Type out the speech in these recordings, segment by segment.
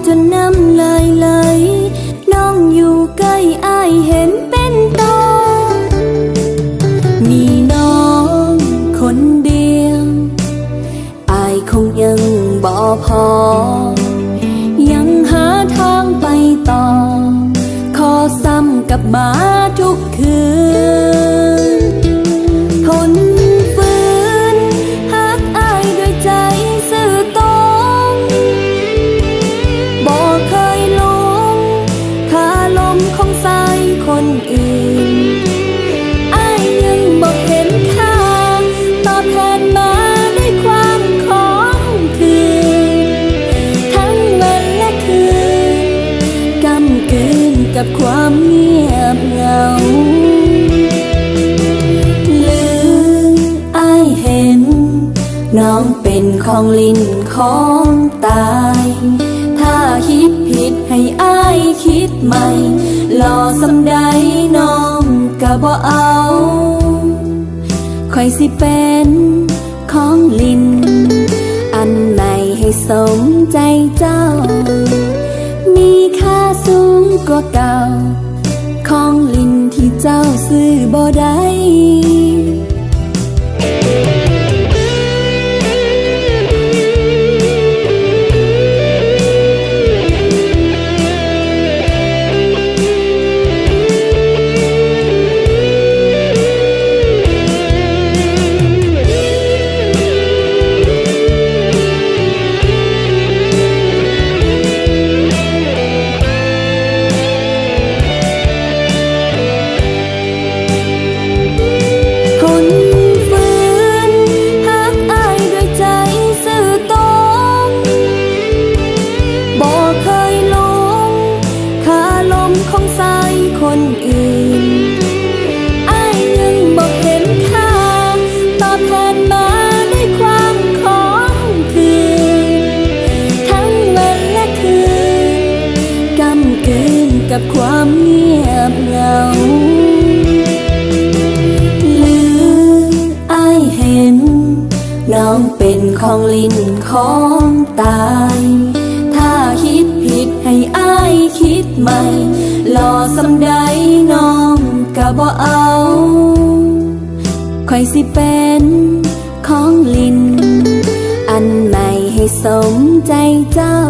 ຈົນນ້ຳລາຍໄຫຼ ນ້ອງຢູ່ໃກ້ອ້າຍເຫັນເປັນຕໍ່ ມີນ້ອງຄົນດຽວ ອ້າຍຄົງຍັງບໍ່ພໍ ຍັງຫາທາງໄປຕໍ່ ຂໍຊ້ຳກັບມາທຸກຄືນ ທົນຝືນຮັກອ້າຍດ້ວຍໃຈຊື່ຕົງ ບໍ່ເຄີຍຫຼົງຄາລົມຂອງຊາຍຄົນອື່ນ ອ້າຍຍັງບໍ່ເຫັນຄ່າ ຕອບແທນມາດ້ວຍຄວາມຂອງຄືນ ທັງວັນແລະຄືນ ກ້ຳກືນກັບຄວາມງຽບເຫງົາ ຫຼືອ້າຍເຫັນ ນ້ອງເປັນຂອງຫຼິ້ນຂອງຕາຍ ຖ້າຄິດຜິດໃຫ້ອ້າຍຄິດໃໝ່ ຫຼໍ່ສ່ຳໃດນ້ອງກະບໍ່ເອົາ ຂ້ອຍຊິເປັນຂອງຫຼິ້ນ ອັນໃໝ່ໃຫ້ສົມໃຈເຈົ້າ ມີຄ່າສູງກວ່າເກົ່າ ຂອງຫຼິ້ນທີ່ເຈົ້າຊື້ບໍ່ໄດ້ ທົນຝືນຮັກອ້າຍດ້ວຍໃຈຊື່ຕົງ ບໍ່ເຄີຍຫຼົງຄາລົມຂອງຊາຍຄົນອື່ນ ອ້າຍຍັງບໍ່ເຫັນຄ່າ ຕອບແທນມາດ້ວຍຄວາມຂອງຄືນ ທັງວັນແລະຄືນ ກ້ຳກືນກັບຄວາມງຽບເຫງົາ ຫຼືອ້າຍເຫັນ ນ້ອງເປັນຂອງຫຼິ້ນຂອງຕາຍ ຖ້າຄິດຜິດໃຫ້ອ້າຍຄິດໃໝ່ ຫຼໍ່ສ່ຳໃດນ້ອງກະບໍ່ເອົາ ຂ້ອຍຊິເປັນຂອງຫຼິ້ນ ອັນໃໝ່ໃຫ້ສົມໃຈເຈົ້າ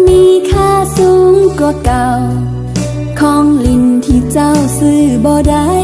ມີຄ່າສູງກວ່າເກົ່າ ຂອງຫຼິ້ນທີ່ເຈົ້າຊື້ບໍ່ໄດ້